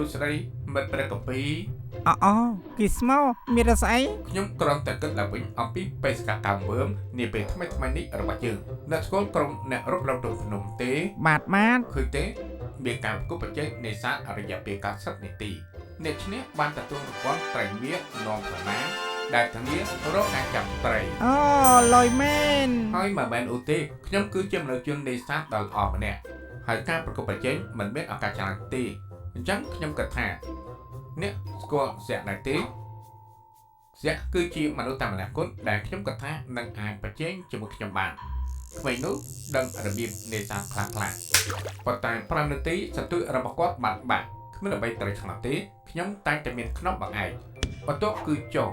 សួស្តីមិត្តព្រះកាពី អអគីស្មោមានរស្អី ខ្ញុំគ្រាន់តែគិតឡើងវិញអំពីបេសកកម្មវើមនាពេលថ្មីៗនេះរបស់យើងអ្នកស្គាល់ក្រុមអ្នករុករកក្នុងភ្នំទេ បាទបាទ ឃើញទេមានការប្រកួតប្រជែងនេសាទរយៈពេល90នាទីអ្នកឈ្នះបានទទួលរង្វាន់ត្រីមាសនាំសំណាងដែលធានារកការចាប់ត្រី អូលយមែន ហើយមិនមែនអូទេខ្ញុំគឺជាមនុស្សជននេសាទដ៏ល្អម្នាក់ហើយការប្រកួតប្រជែងមិនមានឱកាសច្រើនទេអញ្ចឹងខ្ញុំគិតថាអ្នកស្គាល់ស្រាក់ដែរទេស្រាក់គឺជាមនុស្សតែម្នាក់គត់ដែលខ្ញុំគិតថានឹងអាចប្រជែងជាមួយខ្ញុំបានក្មេងនោះដឹងរបៀបនេសាទខ្លះៗប៉ុន្តែ5នាទីសន្ទុះរបស់គាត់បានបាក់គ្មានអ្វីត្រូវឆ្ងល់ទេខ្ញុំតែងតែមានខ្នប់បង្អែកបន្ទាប់គឺចុះ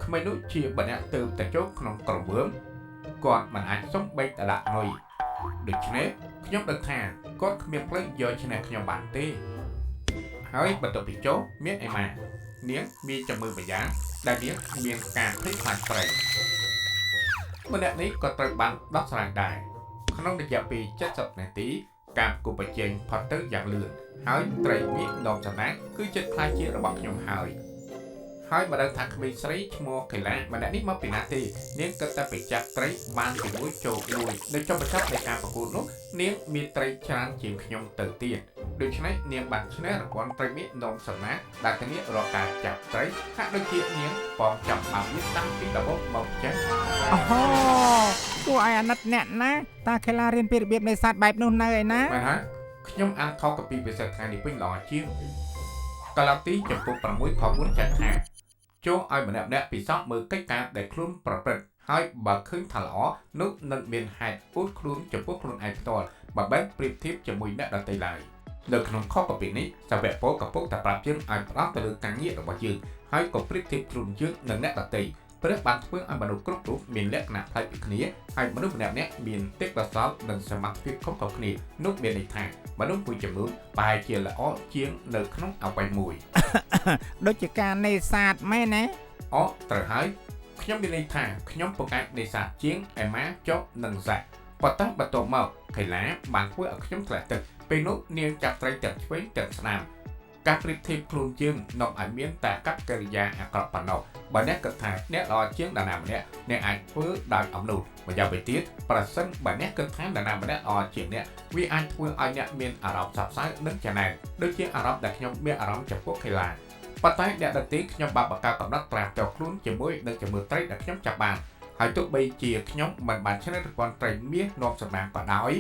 ក្មេងនោះជាម្នាក់ទៅតែចូលក្នុងក្រុមវើម គាត់មិនអាចសុំបីតដាក់នុយដូច្នេះខ្ញុំដឹងថាគាត់គ្មានផ្លូវយកឈ្នះខ្ញុំបានទេហើយបន្ទាប់ពីចុះមានអីម៉ានាងមានជំងឺម្យ៉ាងដែលនាងមានការភ័យខ្លាចត្រីម្នាក់នេះក៏ត្រូវបានដោះស្រាយដែរក្នុងរយៈពេល70នាទីការប្រកួតប្រជែងផុតទៅយ៉ាងលឿនហើយត្រីមាសដងសំណាងគឺចិត្តខ្លាចជារបស់ខ្ញុំហើយហើយមិនដឹងថាក្មេងស្រីឈ្មោះកីឡាម្នាក់នេះមកពីណាទេ នាងគិតតែไปចាប់ត្រីបានពីមួយចូលមួយនៅចុងបញ្ចប់នៃការប្រកួតនោះនាងមានត្រីច្រើនជាងខ្ញុំទៅទៀតដូច្នេះនាងបានឈ្នះរង្វាន់ត្រីមាសនំសំណាងដែលធានារកការចាប់ត្រីហាក់ដូចជានាងប៉ងចាប់បានវាតាំងពីដំបូងមកចឹង អូហូគួរឲ្យអាណិតអ្នកណាតាខេឡារៀនពីរបៀបនេសាទបែបនោះនៅឯណា មែនហើយខ្ញុំអានខកពីពិសេសថ្ងៃនេះវិញល្អជាងកាឡាទីចំពោះ6ខ4ចែកថាចូលឲ្យម្នាក់ៗពិសោធន៍មើលកិច្ចការដែលខ្លួនប្រព្រឹត្តហើយបើឃើញថាល្អនោះនឹងមានហេតុអួតខ្លួនចំពោះខ្លួនឯងផ្ទាល់បើបែបប្រៀបធៀបជាមួយអ្នកដទៃឡើយនៅក្នុងខកពីនេះសាវកពលកំពុងតែប្រាប់យើងឲ្យផ្ដោតទៅលើការងាររបស់យើងហើយក៏ប្រៀបធៀបខ្លួនយើងនិងអ្នកដទៃព្រះបានធ្វើឲ្យមនុស្សគ្រប់រូបមានលក្ខណៈប្លែកពីគ្នាហើយមនុស្សម្នាក់ៗមានទេពកោសល្យនិងសមត្ថភាពខុសៗគ្នានោះមានន័យថាមនុស្សមួយចំនួនប្រហែលជាល្អជាងនៅក្នុងអ្វីមួយ ដូចជាការនេសាទមែនណា អូត្រូវហើយខ្ញុំមានន័យថាខ្ញុំពូកែនេសាទជាងអេម៉ាចុះនិងសាក់ប៉ុន្តែបន្ទាប់មកកីឡាបានធ្វើឲ្យខ្ញុំធ្លាក់ទឹកពេលនោះនាងចាប់ត្រីទាំងឆ្វេងទាំងស្ដាំការប្រៀបធៀបខ្លួនយើងនាំឲ្យមានតែកប្បកិរិយាអាក្រក់ប៉ុណ្ណោះបើអ្នកគិតថាអ្នកល្អជាងនរណាម្នាក់អ្នកអាចធ្វើដោយអំនួតម្យ៉ាងវិញទៀតប្រសិនបើអ្នកគិតថានរណាម្នាក់ល្អជាងអ្នកវាអាចធ្វើឲ្យអ្នកមានអារម្មណ៍សោកសៅនិងច្រណែនដូចជាអារម្មណ៍ដែលខ្ញុំមានអារម្មណ៍ចំពោះកីឡា ប៉ុន្តែអ្នកដទៃខ្ញុំបានបង្កើតកំណត់ត្រាផ្ទាល់ខ្លួនជាមួយនឹងចំនួនត្រីដែលខ្ញុំចាប់បានហើយទោះបីជាខ្ញុំមិនបានឈ្នះរង្វាន់ត្រីមាសនាំសំណាងក៏ដោយ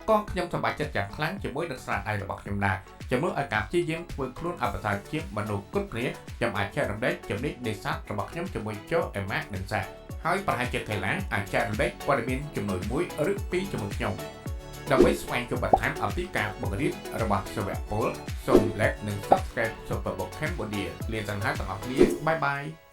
ក៏ខ្ញុំសប្បាយចិត្តយ៉ាងខ្លាំងជាមួយនឹងស្នាដៃរបស់ខ្ញុំដែរជំនួសឲ្យការព្យាយាមធ្វើខ្លួនឲ្យប្រសើរជាងមនុស្សគ្រប់គ្នាខ្ញុំអាចចែករំលែកចំណេះនេសាទរបស់ខ្ញុំជាមួយជអេម៉ានិងសាហើយប្រហែលជាកីឡាអាចចែករំលែកព័ត៌មានចំនួន1ឬ2ជាមួយខ្ញុំដើម្បីស្វែងយល់បន្ថែមអំពីការបង្រៀនរបស់សាវកពលសូម like និង Subscribe Superbook Cambodia លាសង្ហាទាំងអស់គ្នាបាយបាយ។